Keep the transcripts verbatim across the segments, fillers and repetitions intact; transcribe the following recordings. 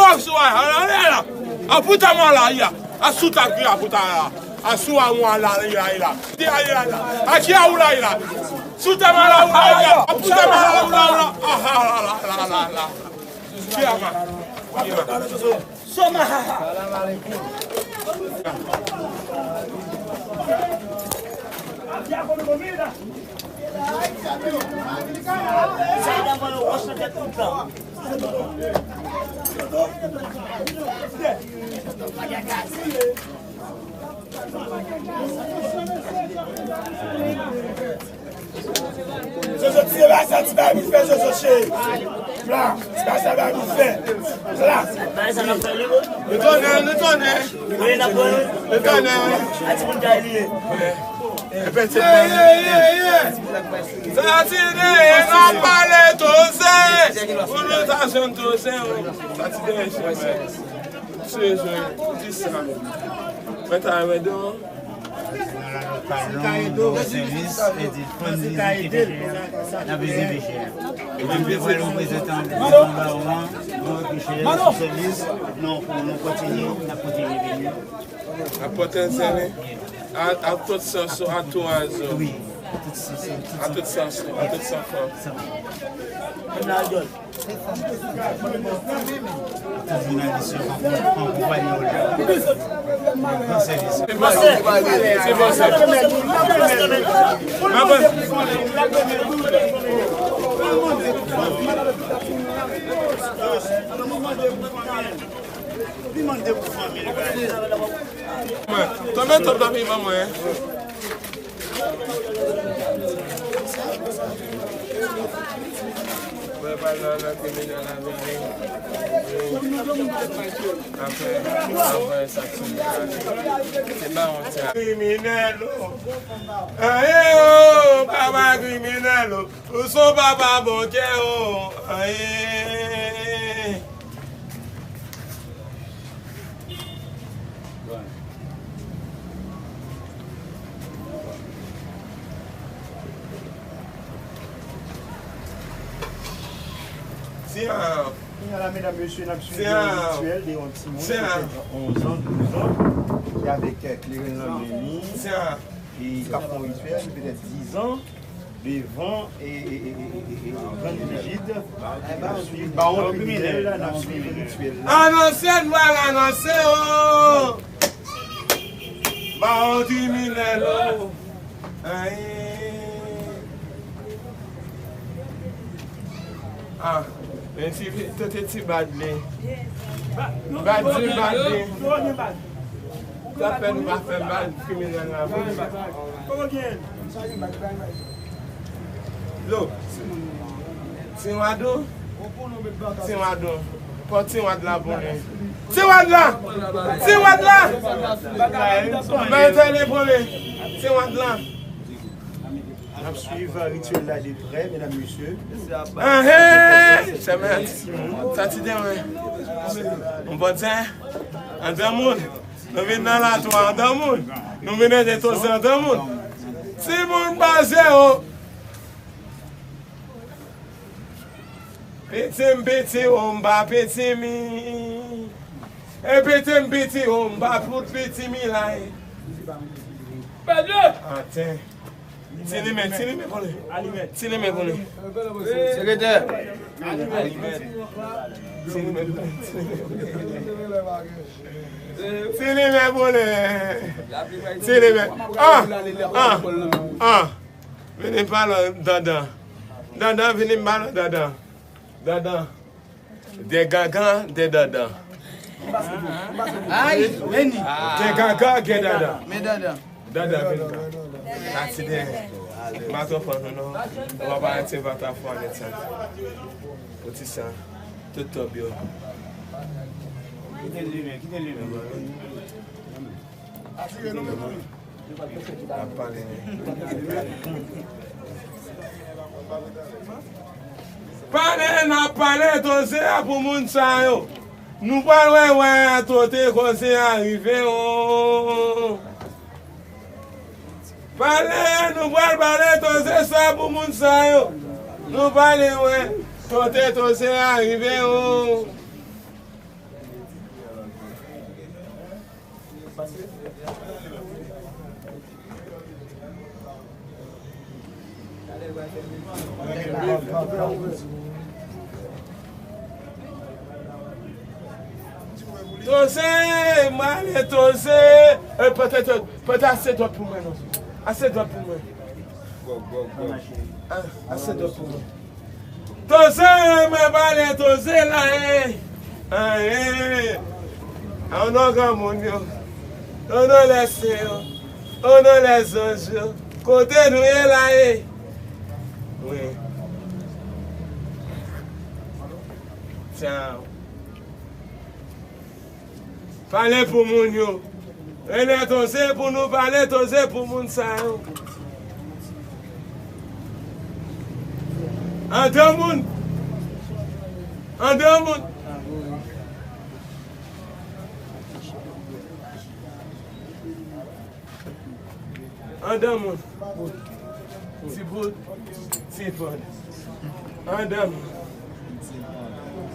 Asou a, ala, ala, ala. A puta mala ya. Asou ta ki a puta ya. Asou a mwa la, la, la. Ti a, la, la. A ki a ou la, la. Suta mala ou la, la. A puta mala ou la, la. Ah, ah, la, la, la, la, la. Ki a ma. Ki a ma. Soma. Jojo, tire ba sa, ti bagay vit fè, Jojo cheri. Fla, ti bagay sa, bagay vit fè. Fla. Etone, etone. Etone. Sa ti de, n ap pale toze. Pou nou ta jwenn toze, o. Sa ti de, jwenn. Se jwenn. Di sa. Mwen ta renmen don. Nan la lokal, nou, nou sèvis, e di fann mizik ki te chè a, n ap leve chè a. E di m te pral reprezantan, reprezantan bawon an, nou repi chè a, sou sèvis, nou, pou nou kontinye, n ap kontinye vini. N ap pote l sèvi. A, a tout sans ou, a tout azou. Wi, a tout sans ou, a tout sans ou, a tout sans fòs. San fòs. Tout jounalis yo an konpayi w la. Nan sèvis. Se bon, se bon, se bon. Tonbe top la pi ban mwen. Mwen pa nan, nan kriminèl avè li. Apre, apre sa ti moun la. Se pa yon ti kriminèl, o. Aye, o, papa kriminèl, o. Ou son papa bon kè, o. Aye. Tiens. Kounye a la, medam, mesye, n ap swiv yon rityèl de yon timoun, petèt onz an, douz an, ki avèk, eh, kleren nan men li, e k ap fè yon rityèl, petèt diz an. Devan, e, e, e, e, e, e, grann Brigid, n ap swiv bawon kriminèl la, n ap swiv rityèl la. Anonse, n pral anonse, o! Bawon kriminèl, o! Ay. Ah, men si tete ti bad li. Bad li, bad li. Sa fè nou pa fè bal kriminèl la vre. Lo. Ti Wadou. Ti Wadou. Pran Ti Wad la pou li. Ti Wad la! Ti Wad la! Bay tèlè pou li. Ti Wad la. N ap swiv rityèl la de prè, medam, mesye. Anhen! Sa ti demen. Yon pòt sen. Antan moun. Nou vin nan latwa antan moun. Nou vin ede toze antan moun. Timoun pa zero. Piti m piti, o m pa piti mi. E piti m piti, o m pa fout piti mi la. Aten. Ti limen, ti limen pou li. Ti limen pou li. Sekretè. Ti limen pou li, ti limen pou li. Ti limen pou li. Ti limen. Ah! Ah! Ah! Vini pale dandan. Dandan, vini pale dandan. Dandan. De gangan, de dandan. Ay, vini. De gangan, de dandan. Men dandan. Dandan, vini. Sa ti de. M pa twò fan nou non. Ou pa parèt se pa ta fwa nèt sa. Pou ti sa. Tout top yo. Kite l limen, kite l limen. Atire nou menm. N ap pale. Pale, n ap pale, toze a pou moun sa yo. Nou pral wè, wè, tote koze a rive, o. Pale, nou pral pale, toze sa pou moun sa yo. Nou pale, wè, tote, toze a rive, o. Toze, m ale Toze. E, pete, pete, ase dwòt pou mwen, non. Ase dwòt pou mwen. A, ase dwòt pou mwen. Toze, mwen pale Toze la, e. A, e. A, non, granmoun yo. O non lè sen yo. O non lè zanj yo. Kote nou ye la, e? Wi. Tchao. Pale pou moun yo. Rele Toze pou nou pale Toze pou moun sa yo. Andan moun. Andan moun. Andan moun. Ti bout. Ti pòd. Andan moun.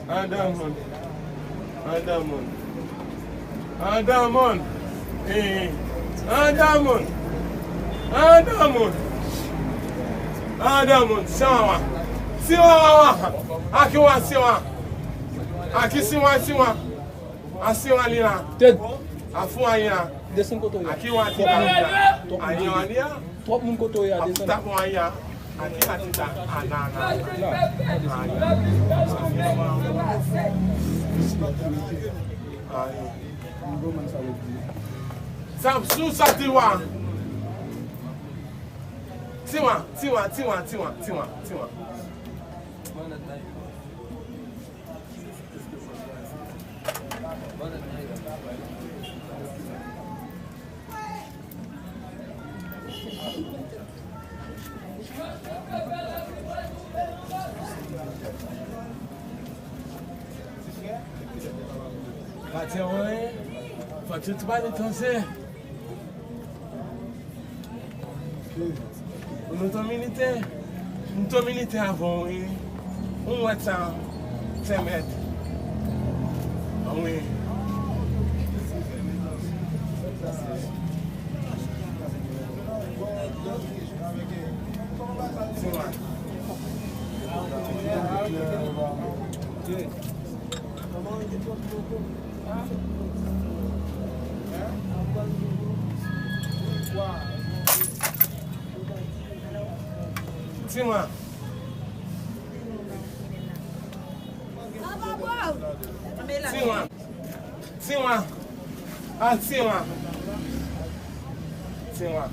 Andan moun. Andan moun. Andan moun. Ee. Andan moun. Andan moun. Andan moun. Siwa wa. Siwa wa wa. Aki wa siwa. Aki siwa siwa. A siwa li la. Ted. A fwa li la. Desann kote w ye. Aki wa ti la. Twòp moun kote w ye a, desann. Aki ta bon a ya. Aki ati ta. A nan nan. Sa sou sa ti wa. Tiwa, tiwa, tiwa, tiwa, tiwa, tiwa. Patyon, wi. Patyon, ti pale fransè. Pou nou tan militè, nou tan militè avan, wi. Ou wè sa, sèmèt. Wi. Siwa. Siwa. Tiwa. Tiwa. A tiwa. Tiwa.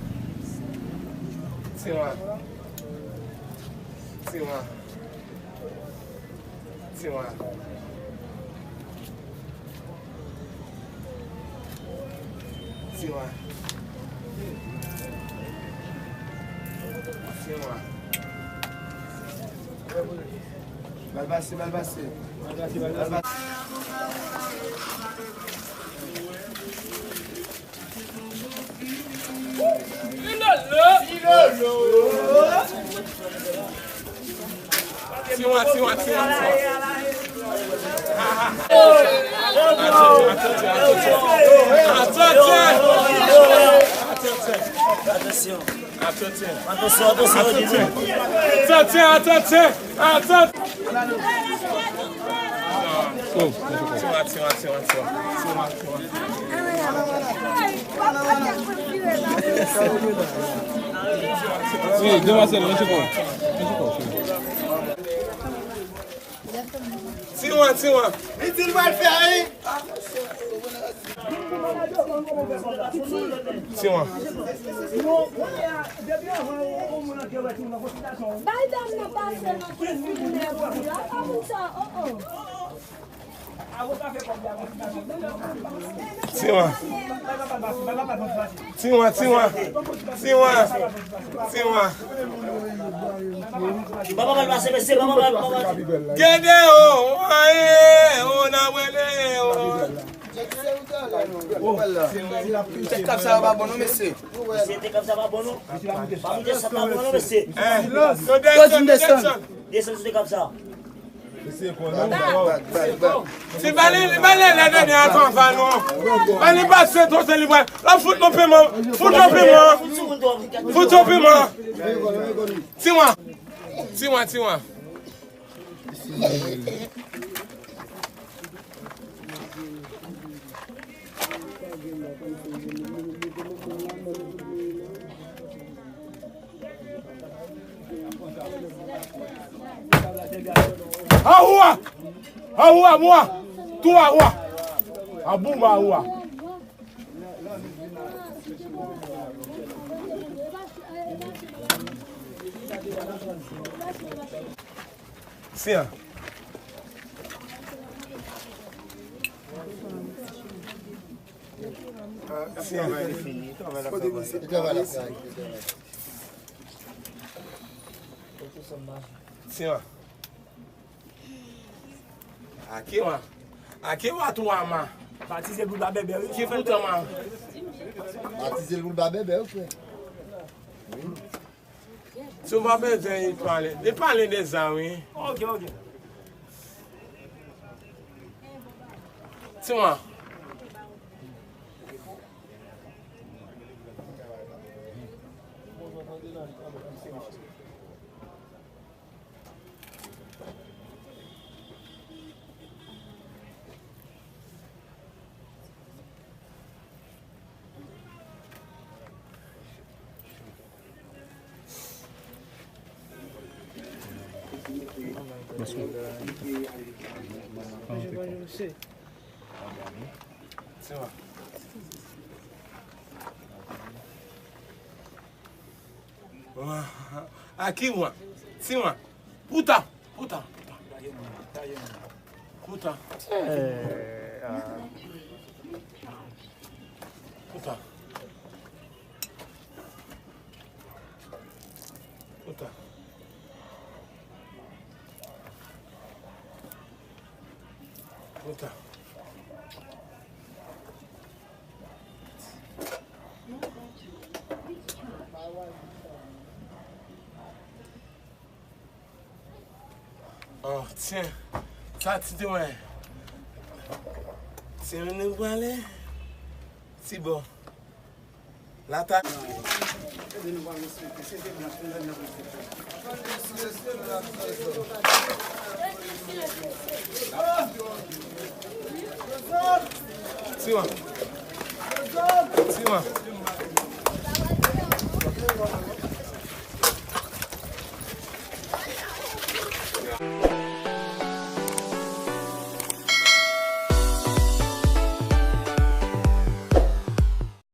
Tiwa. Tiwa. Tiwa. Tiwa. Tiwa. Bal pase, bal pase. Bal pase. Tiwa, tiwa, tiwa, tiwa. Attention, attention, attention. Attention. Attention, attention, attention. Attention, attention, attention. Tiwa, tiwa, tiwa, tiwa. Tiwa, tiwa. Wi, demwazèl, mete kò. Mete kò, cheri. Tiwa, tiwa. Li di l pral fè, wi. Tiwa. Bay dam nan pase nan tribinè pou li. Apa moun sa, oh, oh. Tiwa. Tiwa, tiwa. Tiwa. Tiwa. Papa pa l pase, mesye, papa pa l, papa pa l. Gede o, aye, o, n a wele o. Tèt kap sa yo pa bon non, mesye. Mesye, tèt kap sa pa bon non. Pa moute sa pa bon non, mesye. Yo desann, yo desann. Desann sou tèt kap sa. Ti bali, li bali lè dènye avan avan nou. Bali pa se to se li pral. La fout nou piman, fout nou piman. Fout nou piman. Ti mwen. Ti mwen, ti mwen. Ahua! Ahua, mua! Tu ahua! Abuma ahua! Sian. Sian. Sian. Akiwa. Akiwa tu ama. Batize l pou l pa bèbè, wi. Ki pou tan ma. Batize l pou l pa bèbè, wi, frè. Si w pa bezwen li pale, li pale de zam, wi. Ok, ok. Ti mwa. Akiwa. Ti mwa. Puta. Puta. Puta. Puta. Puta. Puta. Oh, tiens. Sa ti te wè. Tiens, nou prale. Ti bon. Lata. Siwa. Siwa.